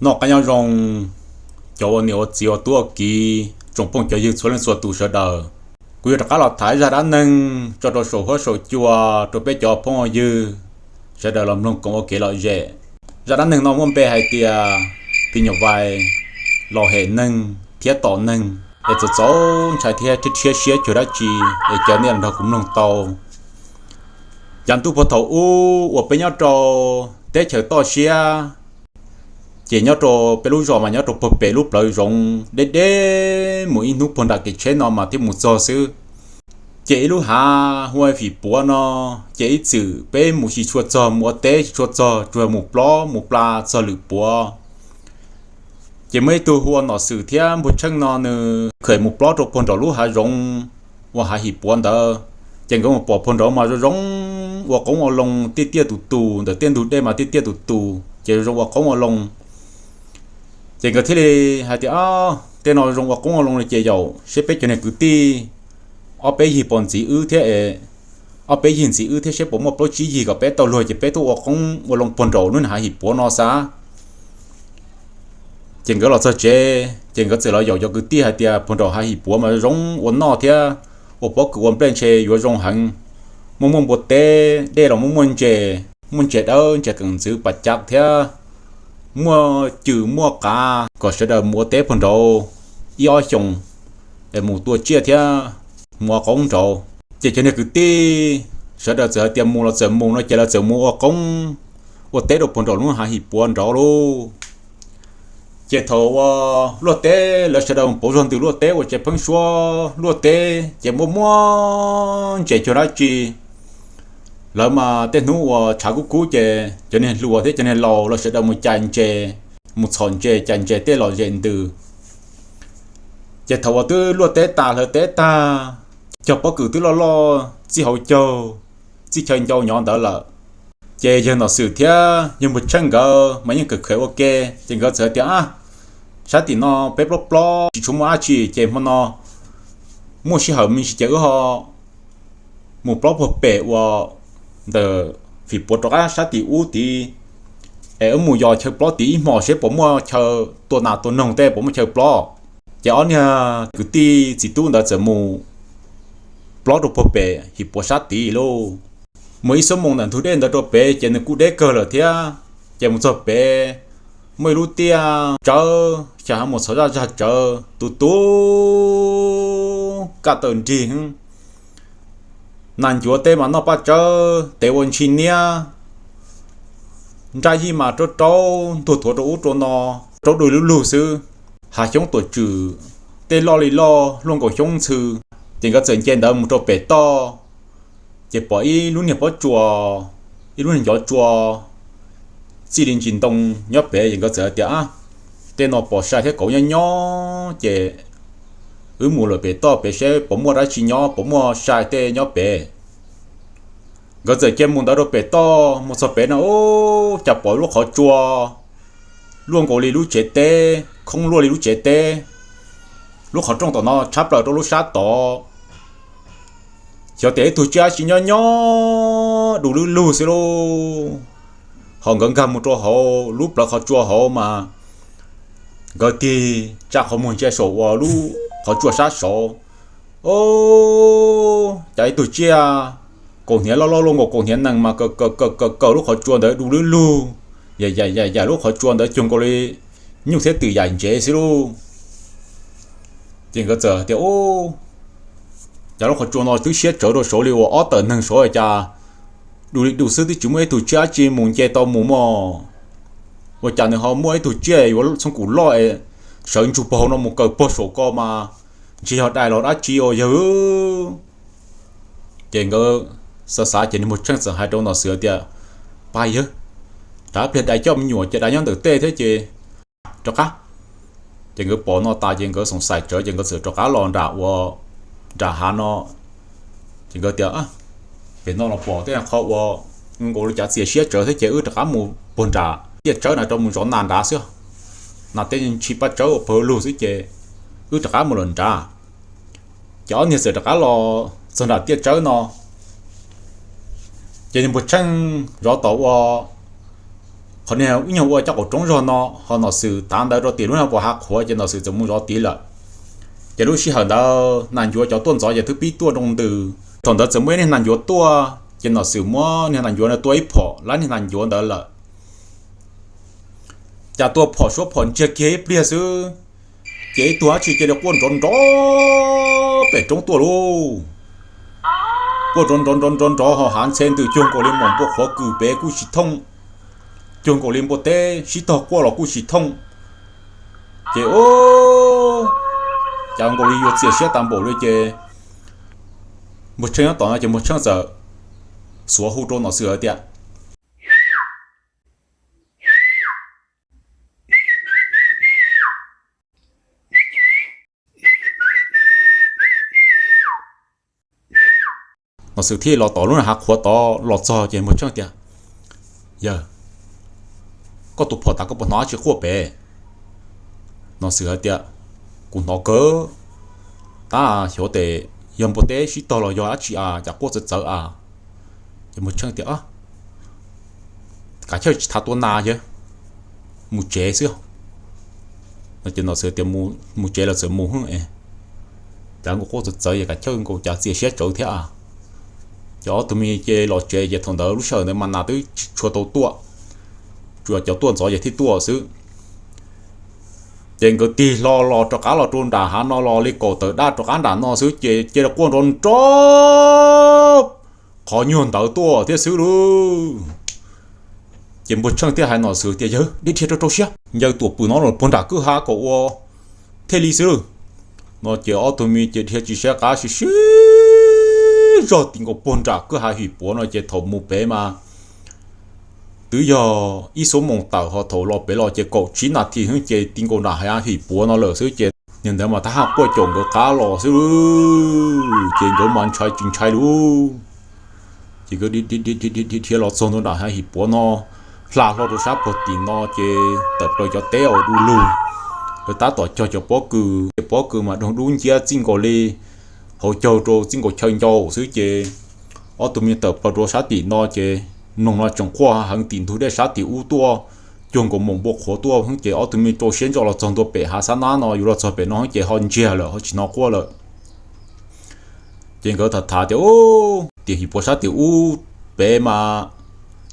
Noj qab nyob zoo, cov ua niam ua txiv ua tub ua kiv, tsoom phooj cov ywg txhua leej txhua tus sawv daws. Kuv yuav rov qab los tham zaj dab neeg tso rau saum huab saum cua rau peb cov phooj ywg sawv daws los mloog koom ua kev lom zem. Zaj dab neeg no muaj npe hais tias phim nyuj vais los hem neeg thiab tom neeg, es txaus txaus ntshai thiab rhiab siab cuag dab tsi, es caw nej los nrog kuv mloog tau. Yav ntuj puag thaum ub uas peb nyob rau teb chaws toj siab, ces nyob rau peb lub zos mas nyob rau puag pem lub plawv zoov deb deb mus ib hnub puag nram kev tsheb no mas thiaj mus txog xwb. Ces ib lub hav hu ua Fim Puav no, ces ib txwm peb mus tsis tshua txog, mus ua teb tsis tshua txog, tsuas mus plob mus pla txog lwm puav. Ces muaj ib tug hu ua Nom Xwm thiab Npuag Tsheej no nws kham mus plob rau puag nraum lub hav zoov uas hav Fim Puav ntawd. Ces nkawd mus pom puag nraud mas zoo zoo ua qoob ua loo tiaj tiaj tus tus, ntawm tej ntug dej mas tiaj tiaj tus tus ces zoo zoo ua qoob ua loo. Ces nkawd thiaj li hais tias, Tej no zoo ua qoob ua loo li ces yaum seb peb cov niag kwv tij ob peb yig pom ntxiv wb thiab es, ob peb yig ntxiv wb thiab seb puas muaj plaub tsib yig kom peb tau luag ces peb tuaj ua qoob ua loo puag nraum lub hav Fim Puav no xav. Ces nkawd los txog tsev ces nkawd txawm los yaum cov kwv tij hais tias puag nraum hav Fim Puav mas zoo ua noj thiab ua pob kws ua nplej ntshe yuav zoo heev. Muaj muaj npua teb, dej los muaj muaj ntses, muaj ntses dawb ntses keem ntxwv pas cav thiab muaj cws muaj qav kom sawv daws mus ua teb puag nraud ib ob xyoos es mus tua tsiaj thiab mus ua qoob nraud. Ces cov niag kwv tij sawv daws txawm hais tias mus los txawm mus no ces lawv txawm mus ua qoob ua teb rau puag nraum lub hav Fim Puav nraud lauj. Ces thaum uas luaj teb lawv sawv daws mus pauv zog ntws luaj teb ua tsev pheeb suab luaj teb ces muaj muaj ntses cuag dab tsi. Lawv mas tej hnub uas tshav kub kub ces cov niag hluas thiab cov niag laus lawv sawv daws mus cais ntses, mus txhom ntses cais ntses tej lom zem ntws. Ces thaum uas twb luaj teb tas hlawv teb tag, cog pob kws twb loj loj txij hauv caug txij chaw ncau nyob ntawd lawm. Ces yawg Nom Xwm thiab yawg Npuag Tsheej nkawd mas yeej kham kham ua ke ces nkawd txawm hais tias, Sab tim no peb plob plob tsis tshua muaj dab tsi ces hmo no muaj sij hawm me ntsis ces wb ho mus plob puag pem uas ntawm Fim Puav rov qab sab tim ub tid, es wb mus yos chaw plob tid ib hmos seb puas muaj chaw tua nas tua noog tej puas muaj chaw plob. Ces ob niag kwv tij txiv tub ntawd txawm mus plob rau puag pem Fim Puav sab tid lauj. Mus ib xuab moos ntawm ntug dej ntawd rau pem ces nws kuj deb kawg lawm thiab. Ces mus txog pem muaj ib lub tiaj tsawb xya hav mus txhov zaj zaj tsawv tu tu kaj taw nrig, nas ncuav tej mas noj paj tsawb tev ua ntshis niab, nraj yij mas raub raub ntuag thuav rau ub rau no, raub du lug lug xwb. Hav xyoob tuam tswm tej loj li loj luaj nkaus xyoob ntxhw. Ces nkawd txawm nce ntawd mus rau pem toj, ces pom ib lub niag pob tsuas, ib lub niag ncov tsua txij li ntsis ntoo nyob pem. Ces nkawd txawm hais tias, Tej no pom sai thiab kauv nyob nyob ces wb mus lawm pem toj pem seb puas muaj dab tsi nyob, puas muaj sai tej nyob pem. Nkawd txawm cia mus ntawd rau pem toj, mus txog pem no ub cas pom lub qhov tsua luaj nkaus li lub tsev teb, khoob luaj li lub tsev teb. Lub qhov rooj tom no tshab plaws rau lub sab tod, xyov tias ib tug tsiaj dab tsi nyob nyob du lug lug xwb lauj. Ho nkawd nkag mus rau hauv lub plawv qhov tsua hauv mas nkawd tig tsa qhov muag ntsia saum uas lub qhov tsua sab saud. Ub, cas ib tug tsiaj kaus hniav loj loj luaj nkaus kaus hniav nees mas kaws kaws kaws kaws lub qhov tsua ntawd du lug lug, yaim yaim yaim lub qhov tsua ntawd cuag nkaus li nyuj thiab twm yaim ntsev xwb lauj. Ces nkawd txawm tias, Ub, cas lub qhov tsua no twb siab tsawv rau saud li uas ob tawm neeg saud cas du li du xwb twb tsis muaj ib tug tsiaj dab tsi mus nce tau mus mog. Ua cas nws ho muaj ib tug tsiaj yuav txhob kus loj es sawv ntsug puag hauv no mus kaws puag saum ko mas ntshe yog dais los dab tsi os yawg. Ces nkawd xav xav ces nws Npuag Tsheej txawm hais rau Nom Xwm tias, Pab yawg, rov pliag dais coj me nyuam ces dais nyob ntawm tej thiab ces rov qab. Ces nkawd pom no tas ces nkawd xoom xais tsawv ces nkawd txawm rov qab los nram ua nram hav no. Ces nkawd tias, Pem no los pom tej qho ua nkaus li cav txias siab tsawv thiab ces wb rov qab mus puag nram tiaj tsawb na rau mus zov nas nrad xwb. Nas tej ntshis paj tsawb ua pawg lug xwb ces wb rov qab mus lawm nrad. Ces ob niag txawm rov qab los txog nram tiaj tsawb no. Ces nws Npuag Tsheej zov tom ua Qhov niag ib nyuag ua cov qaum roob zog no, ho Nom Xwm tav ntawd rau tim lub niag pos hav qhuav ces Nom Xwm txawm mus zov tid lawm. Ces lub sij hawm ntawd nas ncuav cov tuaj ntxov ces twb pib tuaj nroo ntws. Thaum ntawd txawm muaj ib niag nas ncuav tuaj ces Nom Xwm muab niag nas ncuav ntawd tua ib phom lab niag nas ncuav ntawd lawm. Cas tua phom suab phom ntsiag kiag ib pliag xwb, ces ib tug dab tsi cia li quaj nrov nrov pem roob tuaj lauj. Quaj nrov nrov nrov nrov nrov ho hav ntxhe ntws cuag nkaus li mom npua qhuav kws pem kuj tsis thooj, cuag nkaus li npua teb sib tog quaj los kuj tsis thooj. Ces ub, cas nkaus li yuav txias siab tas npaum li ces Npuag Tsheej nyob tom no ces Npuag Tsheej txawm xuav hu rau Nom Xwm hais tias, Nom Xwm thiaj los tom lub hav qhuav tod los txog ces Npuag Tsheej tias, Yawg, koj tus phom tas koj puas hnov dab tsi quaj pem? Nom Xwm hais tias, Kuv hnov kawg, tab xyov tes yog npua teb sib tog los yog dab tsi a, cas quaj txawv txawv a. Ces Npuag Tsheej tias, Kav chawj tsis tas tua nas yawg, mus tsev xwb. Ces Nom Xwm tias, Mus tsev lawm txawm mus, cas nkaus quaj txawv txawv es kav chawj nkaus cas txias siab tsawv thiab a. Ces ob tug me ces los tsev ces thaum ntawd lub sij hawm ntawd mas nas twb tsis tshua tau tuaj, tsuas cov tuaj ntxov ces thiaj tuaj xwb. Ces nkawd tig hlo los rov qab los rau nram hav no los li kaum tawm daj rov qab nram no xwb ces cia li quaj nrov nrov qhov nyuag ntawd tuaj thiab xwb lauj. Ces Npuag Tsheej thiaj hais Nom Xwm tias, Yawg, dhia dhia rau rau siab, ncaws tuam pwm no los puag nram kwj ha kom ua thiaj li xwb. No ces ob tug me ces dhia tsis saib qab sib sib zog ti nkaus puag nram kwj ha Him Puav no ces thaum mus pem mas twb yog ib xuab moos tawm ho thaum los pem los ces kaum tsib nas this xwb ces ti nkaus nram ha Him Puav no lawm xwb ces niag ntawd mas tab haj quaj caum nkawd qab los xwb. Ces nkawd mas ntshai tsis ntshai lauj. Ces nkawd dhia los txog ntua nram ha Him Puav no, hla hlo rau sab puag tim no ces tawm plaws cov teb uas du lug, lawv tab tom cog cov pob kws, ces pob kws mas doog dub nciab txij nkaus li hauv caug rau txij nkaus chaw ncau xwb ces ob tug me tawm plaws rau sab tim no ces noog no tseem quaj heev tim ntug dej sab tim ub tuaj, cuag nkaus moom npua qhuav tuaj ces ob tug me rau siab ntso los txog ntua pem hav xab nab no, yuav los txog pem no ces ho ntsiag lawm ho tsis hnov quaj lawm. Ces nkawd tham tham tias, Ub, tim Him Puav sab tim ub pem mas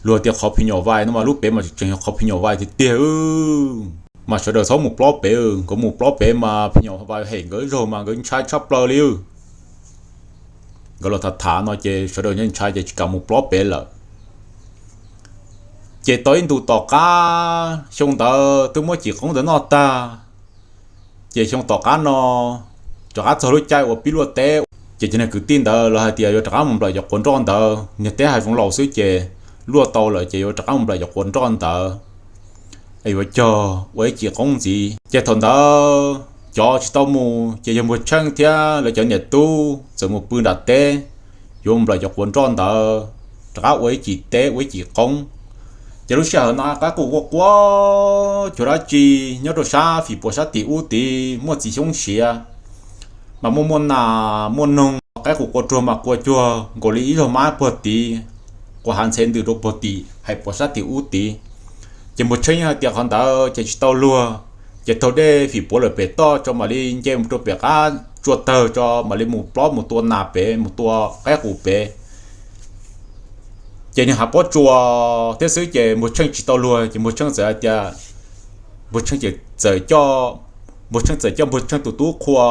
luag tias qhov phim nyuj vais no mas lub pem mas tseem yog qhov phim nyuj vais tiag tiag. Mas sawv daws txhob mus plob pem, nkawd mus plob pem mas phim nyuj vais hem nkawd zaug mas nkawd ntshai tshaj plaws li. Nkawd los tham tham no ces sawv daws ntshai ces tsis kam mus plob pem lawm. Ces tau ib ntus tom qab xyoo ntawd twb muab cim qoob ntawd noj tag, ces xyoo tom qab no rov qab txog lub caij uas pib luaj teb, ces cov niag kwv tij ntawd lawv hais tias yuav rov qab mus nplawm cov quav nroj ntawd, niag teb hav zoov laus xwb ces luaj tau lawm ces yuav rov qab mus nplawm cov quav nroj ntawd es yuav cog ua ib cim qoob ntxiv. Ces thaum ntawd cov tsis tau mus ces yog Npuag Tsheej thiab lawv cov niam tub txawm mus pw nram teb, yuav mus nplawm cov quav nroj ntawd rov qab ua ib cim teb ua ib cim qoob. Ces lub sij hawm no qaib qus quaj quaj cuag dab tsi nyob rau sab Fim Puav sab tim ub tid muaj txiv xyoob siav, mas muaj muaj nas muaj noog, qaib qus qua ruag mas qua cuag nkaus li ib zaug mab puag tid, qua hav ntxhe ntws rau puag tim Hais Puav sab tim ub tid. Ces Npuag Tsheej yeej hais tias qhov ntawd ces tsis tau luag, ces taug dej Fim Puav lawm pem toj tso mam li nce mus rau pem qab tsua tawg tso mam li mus plob mus tua nas pem mus tua qaib qus pem. Ces niag hav pob tsuas thiab xwb ces Npuag Tsheej tsis tau luag ces Npuag Tsheej txawm hais tias, Npuag Tsheej ces txawm coj, Npuag Tsheej txawm coj Npuag Tsheej tus tub qhua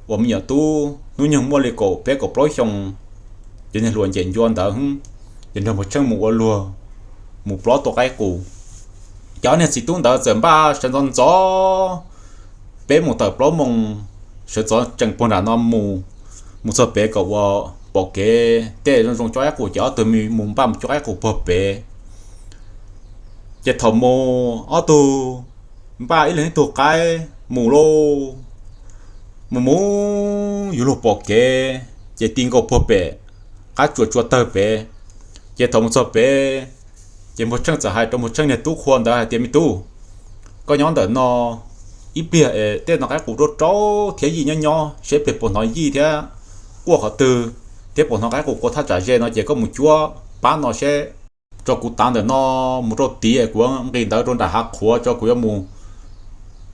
uas me nyuam tub hnub nyoog muaj li kaum peb kaum plaub xyoo, ces niag hluas ncem ncua ntawd, ces nrog Npuag Tsheej mus ua luag, mus plob tua qaib qus. Ces ob niag txiv tub ntawd txawm npaj sawv ntxov ntxov peb mus tawm plaub moos, sawv ntxov tseem puag nram no mus, mus txog pem kom ua pom kev tej zoo zoo cov qaib qus ces ob tug mus npaj mus coj qaib qus puag pem. Ces thaum mus ob tug npaj ib leeg ib tug qaib mus lauj, mus mus yuav luag pom kev, ces ti nkaus puag pem qab tsuas tsua tawg pem. Ces thaum mus txog pem, ces Npuag Tsheej txawm hais rau Npuag Tsheej niag tub qhua ntawd hais tias, Me tub, koj nyob ntawm no ib pliag es tej no qaib qus rau rau thiab yij nyob nyob seb pliag puas hnov yij thiab quaj qhov twg, thiab puas hnov qaib qus qua thaj tsam ze no ces koj mus cuab pab no seb tso kuv tav ntawm no mus rau tid, kuv nqis ntawd rau nram hav qhuav tso, kuv yuav mus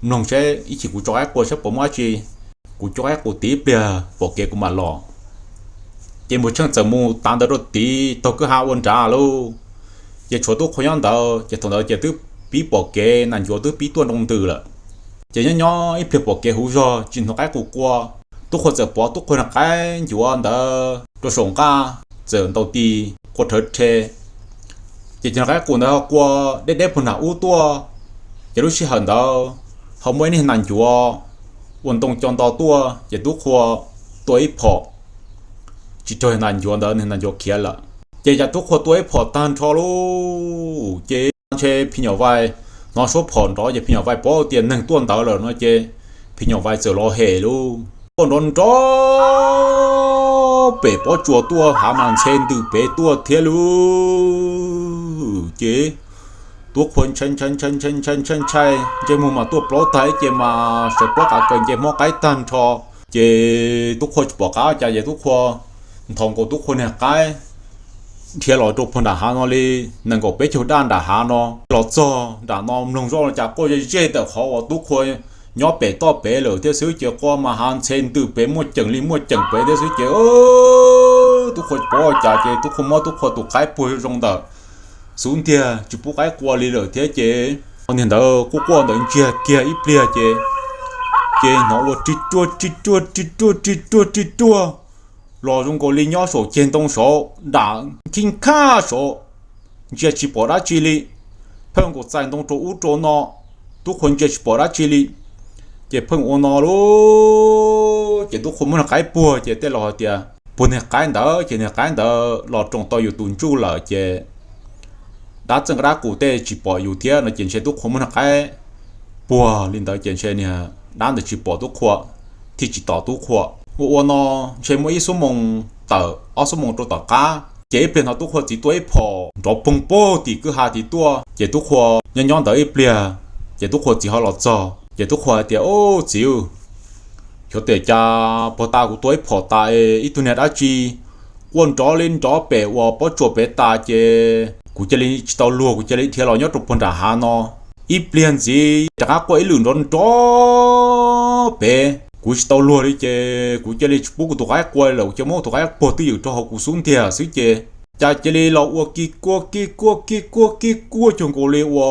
mloog seb ib chim kuv tso qaib qua seb puas muaj dab tsi. Kuv tso qaib qua tid ib pliag pom kev kuv mam los. Ces Npuag Tsheej txawm mus tav ntawd rau tid taug kwj ha ua nrad lauj. Ces tshuav Tub Qhua nyob ntawd, ces thaum ntawd ces twb pib pom kev, nas ncuav twb pib tuaj nroo ntws lawm. Ces nyob nyob ib pliag pom kev huv zog tsis hnov qaib qua qua, Tub Qhua txawm pov Tub Qhua niag qaib ncuav ntawd rau saum nqaj txawm ntaus ti qua rhawv rhe. Ces cov qaib qua ntawd ho qua deb deb puag nram ub tuaj. Ces lub sij hawm ntawd ho muaj ib niag nas ncuav ua ntoo co nto tuaj, ces Tub Qhua tua ib phom tsis raug nas ncuav ntawd, nas ncuav khiav lawm. Ces cas Tub Qhua tua ib phom tag nrho lauj, ces ntshe phim nyuj vais hnov suab phom nrov, ces phim nyuj vais paub tias neeg tuaj ntawd lawm no, ces phim nyuj vais txawm los hem lauj, tuaj nrov nrov pem pob tsuas tuaj, hav mas ntxhe ntws pem tuaj thiab lauj. Ces Tub Qhua ntshai ntshai ntshai ntshai ntshai ntshai ntshai, ntsej muag mas tuaj plaub tag ib ce mas sawv plaub qav kaws nce hmob qaib tag nrho. Ces Tub Qhua tsis pom qab cas ces Tub Qhua nthos nkaus Tub Qhua niag qaib dhia los rau puag nram hav no li nees nkaum peb caug daj nram hav no. Los txog nram no mloog zoj cas quaj ze zej tawm qhov uas Tub Qhua nyob pem toj pem lawm thiab xwb, ces quaj mas hav ntxhe ntws pem muaj ceem li muaj ceem pem thiab xwb. Ces Tub Qhua tsis pom cas ces Tub Qhua muab Tub Qhua tus qaib puag zoo ntawm xub ntiag tsis pub qaib qua li lawm thiab. Ces niag ntawd quaj quaj ntawd ntsiag kiag ib pliag ces, ces hnov ua ri ruag ri ruag ri ruag ri ruag ri ruag los zoo nkaus li nyob saum ceg ntoo saud, dam khij khaj saud, ntsia tsis pom dab tsi li. Pheej nkaus txais ntoo rau ub rau no, Tub Qhua ntsia tsis pom dab tsi li. Ces pheej ua no lauj, ces Tub Qhua muab niag qaib puag ces tej laus hais tias puag niag qaib ntawd ces niag qaib ntawd los roos tau yus tus ntsuj lawm ces dab txeej dab qus tej tsis pom yus thiab no ces ntshe Tub Qhua muab niag qaib puag li ntawd ces ntshe niag dab ntawd tsis pom Tub Qhua, thiaj tsis tom Tub Qhua. Ua ua no ntshe muaj ib xuab moos tawm ob xuab moos rau tom qab ces ib pliag no Tub Qhua txiv tua ib phom nrov poog pag tim kwj ha tid tuaj ces Tub Qhua nyob nyob ntawd ib pliag ces Tub Qhua txiv ho los txog ces Tub Qhua hais tias, Ub txiv, xyov tias cas puag ta kuv tua ib phom tas ib tug niag dab tsi quaj nrov li nrov pem uas pob tsuas pem tas ces kuv cia li tsis tau luag, kuv cia li dhia los nyob rau puag nram hav no. Ib pliag ntxiv rov qab quaj ib lwm nrov nrov pem, kuv tsis tau luag li ces kuv cia li tsis pub kuv tus qaib qua lawm, kuv cia muab kuv tus qaib puag twj ywm rau hauv kuv xub ntiag xwb ces cas cia li los ua ki kuaj ki kuaj ki kuaj ki kuaj cuag nkaus li ua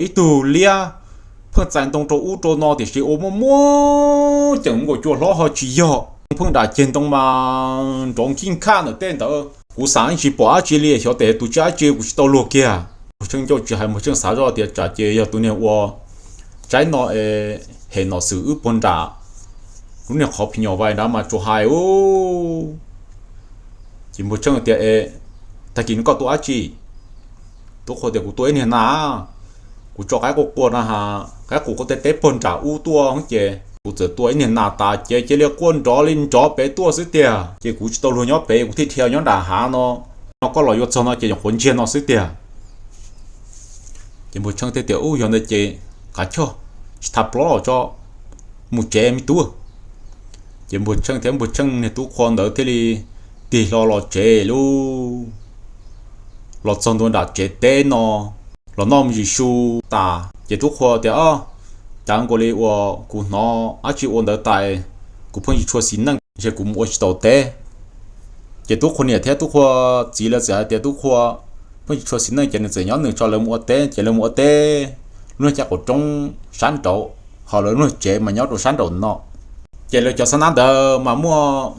ib tug liab pheej txais ntoo rau ub rau no tiam sis ua muaj muaj ceem nkaus cua hlob ho tsis yog. Pheej dam ceg ntoo mas nrov khij khaj ntawm tej ntawd, kuv xam tsis pom dab tsi li, xyov tes tus tsiaj dab tsi kuv tsis tau luag kiag. Npuag Tsheej ncauj tsis hais, Npuag Tsheej xav zoj tias tsam ces yog tus niag ua tsaib no es hem nom xwm wb puag nram lub niag qhov phim nyuj vais nrad mas tsuas hais ub. Ces Npuag Tsheej tias, Es tag kis no koj tua dab tsi? Tub Qhua tias, Kuv tua ib niag nas, kuv tso qaib qua qua na has, qaib qua qua tej teb puag nram ub tuaj ces kuv txawm tua ib niag nas tas ces cia li quaj nrov li nrov pem tuaj xwb tiag ces kuv tsis tau luag nyob pem, kuv thiaj dhia nyob nram hav no. No koj los yuav txog no ces nyuam qhuav ntsiag no xwb tiag. Ces Npuag Tsheej thiaj tias, Ub, yog ntawd ces kav choj, tsis tham plaub los tso, mus tsev me tub. Ces Npuag Tsheej thiab Npuag Tsheej niag Tub Qhua ntawd thiaj li tig hlo los tsev lauj. Los txog ntua nram tsev teb no, los noj me ntsis su tas ces Tub Qhua tias, Ob, cas nkaus li uas kuv hnov dab tsi ua ntawd tas, kuv pheej tsis tshua xis neej, ntshe kuv mus ua tsis taus teb. Ces Tub Qhua niam thiab Tub Qhua txiv lawv txawm hais tias, Tub Qhua pheej tsis tshua xis neej ces nws txawm nyob nws tso lawv mus ua teb. Ces lawv mus ua teb lub niag caj qaum roob sab nraud, ho lawv lub niag tsev mas nyob rau sab nraum no. Ces lawv cov xab nab ntawd mas muaj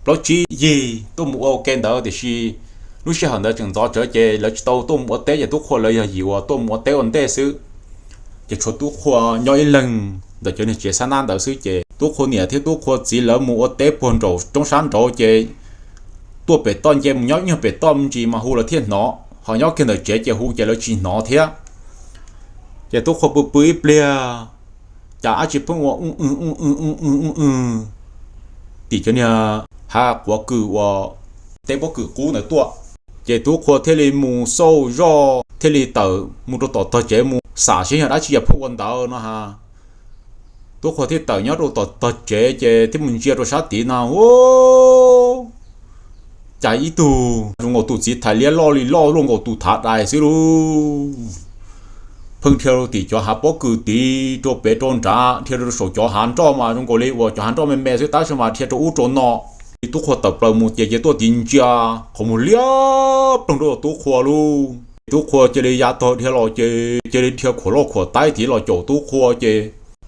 plaub tsib yig tuaj mus ua ke ntawd, tiam sis lub sij hawm ntawd tseem ntxov tsawv ces lawv tsis tau tuaj mus ua teb, ces Tub Qhua lawv yog yim uas tuaj mus ua teb ua ntej xwb. Ces tshuav Tub Qhua nyob ib leeg ntawm cov niag tsev xab nab ntawd xwb, ces Tub Qhua niam thiab Tub Qhua txiv lawv mus ua teb puag nraum roob sab nraud, ces tuaj pem toj nce mus nyob ib nyuag pem toj me ntsis mas hu lawv thiaj hnov, ho nyob kiag ntawm tsev ces hu ces lawv tsis hnov thiab. Ces Tub Qhua pw pw ib pliag, cas dab tsi pheej ua u w u w u w u w tim cov niag hav quav kws uas teb pob kws qub ntawd tuaj. Ces Tub Qhua thiaj li mus xauj zoj thiaj li tawm mus rau tom tog tsev mus xam seb yog dab tsi yog pheej ua ntawd no ha. Tub Qhua thiaj tawm nyob rau tom tog tsev ces thiaj mus ntsia rau sab tid no, u, cas ib tug zoo nkaus tus txiv thais liab loj li loj luaj nkaus tus thav dais xwb lauj. Pheej dhia rau tim cov hav pob kws tid rau pem rau nrad, dhia rau saum cov hav nroj mas zoo nkaus li uas cov hav nroj me me xwb tab sis mas dhia rau ub rau no. Tub Qhua tawm plaws mus ces ces tuaj tiv ntsia qhov muag liab ploog rau Tub Qhua lauj. Tub Qhua cia li ya tog dhia los ces cia li dhia khuam loj khuam taib tid los caum Tub Qhua ces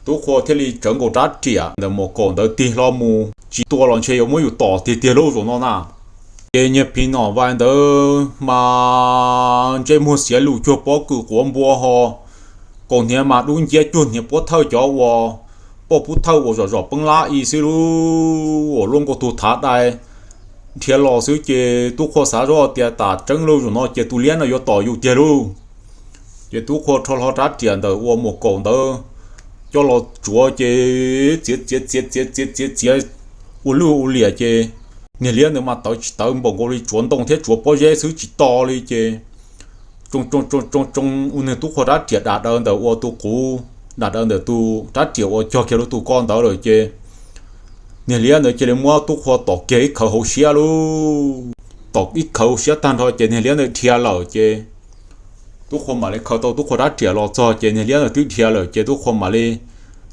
Tub Qhua thiaj li tsawv nkaus rab riam ntawm mus kaum ntawd tig hlo mus tsis tua los ntshe yuav muab yus tom tiag tiag lauj zaum no na. Ces niag phim nom vais ntawd mas ntsej muag xiav lus cuag pob kws quav npua ho, kaus hniav mas dub nciab cuag hniav puab thawj cov uas poj pub thawj uas zom zom peeb lab i xwb lauj, uas luaj nkaus tus thav dais dhia los xwb ces Tub Qhua xav zoj tias tam tseeb lauj zaum no ces tus liab no yuav tom yus tiag lauj. Ces Tub Qhua rho hlo rab riam ntawm uas mus kaum ntawd coj los tsuav ces txiav txiav txiav txiav txiav txiav txiav ua luj ua liam ces niag liab ntawd mas tawv tsis tawv npaum nkaus li tsuav ntoo thiab tsuav pob zeb xwb tsis to li ces tsoo tsoo tsoo tsoo ua nws Tub Qhua rab riam dam daws ntawm ua tus quv, dam daws ntawm tus rab riam uas cog kiag rau tus ko ntawd lawm ces niag liab ntawd cia li muab Tub Qhua tom kiag ib khawv hauv siab lauj. Tom ib khawv hauv siab tag nrho ces niag liab ntawd dhia lawm ces Tub Qhua mam li khaws tau Tub Qhua rab riam los txog ces niag liab ntawd twb dhia lawm ces Tub Qhua mam li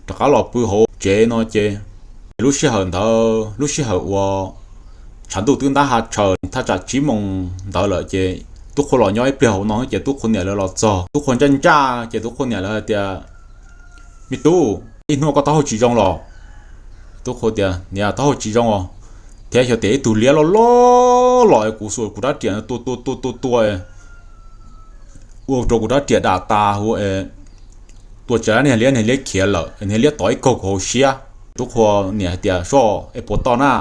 rov qab los pw hauv tsev no ces lub sij hawm ntawd lub sij hawm uas tshav ntuj twb ntab ha tshaws thaj tsam tsib moos ntawd lawm ces Tub Qhua los nyob ib pliag hauv no ces Tub Qhua niam lawv los txog. Tub Qhua ntsaj ntsaj ces Tub Qhua niam lawv hais tias, Me tub, ib hnub koj taub hau tsis zoo los? Tub Qhua tias, Niam, taub hau tsis zoo os, thiab xyov tias ib tug liab loj loj los es kuv xuas kuv rab riam tua tua tua tua tua ua rau kuv rab riam dam tas huv es tua tsam niag liab, niag liab khiav lawm, niag liab tom ib kaug kuv hauv siab. Tub Qhua niam hais tias, Soj es puas to na?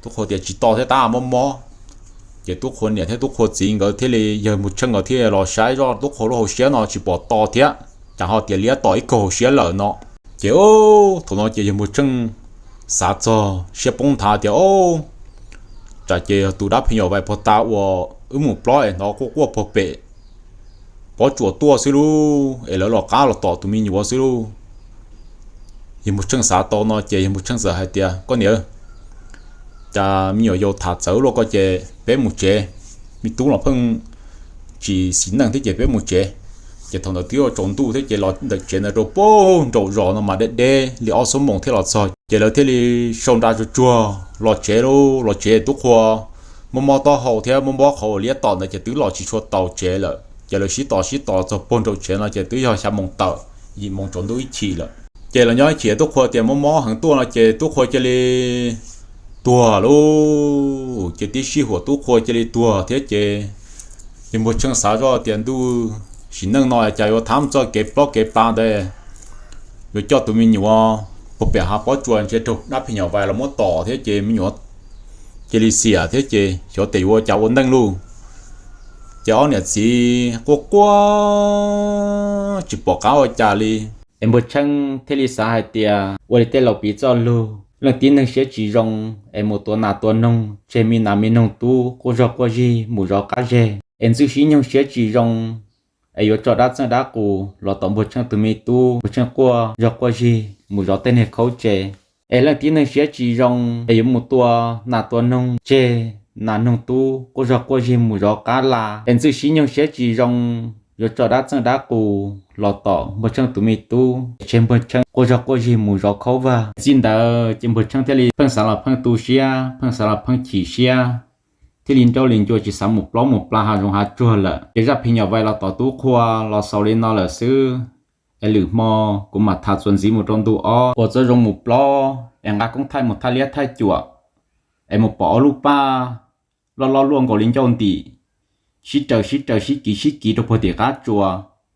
Tub Qhua tias, Tsis to thiab tab, mob mob. Ces Tub Qhua niam thiab Tub Qhua txiv nkawd thiaj li, yawg Npug Tsheej nkawd thiaj los saib zoj Tub Qhua lub hauv siab no tsis pom to thiab, cas ho tias liab tom ib kaug hauv siab lawm no. Ces thaum no ces yawg Npug Tsheej xav txog siab poob nthav tias, Ob, tsam ces yog tus dab phim nyuj vais puag ta uas wb mus plob es hnov quaj quaj puag pem pob tsuas tuaj xwb lauj, es lawv los qab los tom tus me nyuam xwb lauj. Yawg Npug Tsheej xav tau no ces yawg Npug Tsheej txawm hais tias, Koj niam, cas me nyuam yaus tham txawv luaj ko ces peb mus tsev, me tub los pheej tsis xis neej thiab ces peb mus tsev. Ces thaum ntawd twb yuav tsaus ntuj thiab ces los ntawm tsev ntawd rau puag nraum zos no mas deb deb li ob xuab moos thiaj los txog. Ces lawv thiaj li sau nra tsuag tsuag los tsev lauj. Los tsev Tub Qhua mob mob taub hau thiab mob mob qhov uas liab tom ntawd ces twb los tsis tshua tau tsev lawm ces lawv sib tos sib tos txog puag nraum tsev no ces twb yog xya moos tawm, yim moos tsaus ntuj ib chim lawm. Ces los nyob ib chim Tub Qhua tias mob mob heev tuaj no ces Tub Qhua cia li tuag lauj. Ces tib sij huam Tub Qhua cia li tuag thiab ces yawg Npug Tsheej xav zoj tias ntuj, sim neej no cas yuav thab txoj kev plob kev pla ntawd, yuav coj tus me nyuam puag pem hav pob tsuas ntsia raug dab phim nyuj vais los muab tom thiab ces me nyuam cia li xiam thiab ces xyov tes yuav ua cas ua neej lauj. Ces ob niam txiv quaj quaj tsis pom qab ua cas li. Es Npug Tsheej thiaj li xav hais tias ua li tej laus piv txoj lug, leej tib neeg siab tsis zoo es mus tua nas tua noog tseg me nas me noog tub quaj zog quaj zig mus zov qab zeg. Es Ntxwj Sib Nyoog siab tsis zoo es yuav tso dab txeej dab qus los tom Npug Tsheej tus me tub, Npug Tsheej quaj zog quaj zig mus zov tej niag khaub tsev. Es leej tib neeg siab tsis zoo es yuav mus tua nas tua noog tseg, nas noog tub quaj zog quaj zig mus zov qab las. Es Ntxwj Sib Nyoog siab tsis zoo, yuav tso dab txeej dab qus los tom Npug Tsheej tus me tub, tseg Npug Tsheej quaj zog quaj zig mus zov khaub vag. Txij ntawd ces Npug Tsheej thiaj li pheej xav los pheej tu siab, pheej xav los pheej chim siab, thiaj li nrauj li ncua tsis xav mus plob mus pla hav zoov hav tsuag lawm. Ces zaj phim nyuj vais los tom Tub Qhua los xaus li no lawm xwb. Es lwm hmo kuv mam tham txuas ntxiv mus rau ntu ob uas txoj zoo mus plob es nqa koob thaij mus thaij liab thaij cuam es mus pom ob lub paj loj loj luaj nkaus li ncauj ntim, sib raws sib raws sib kiv sib kiv rau puag tim qab tsua.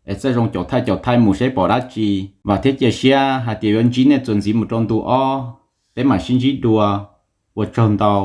Es txawj zoo caum thaij caum thaij mus saib pom dab tsi. Vam thiab cia siab hais tias yuav ntsib nej txuas ntxiv mus rau ntu ob, peb mam sib ntsib dua. Ua tsaug ntau.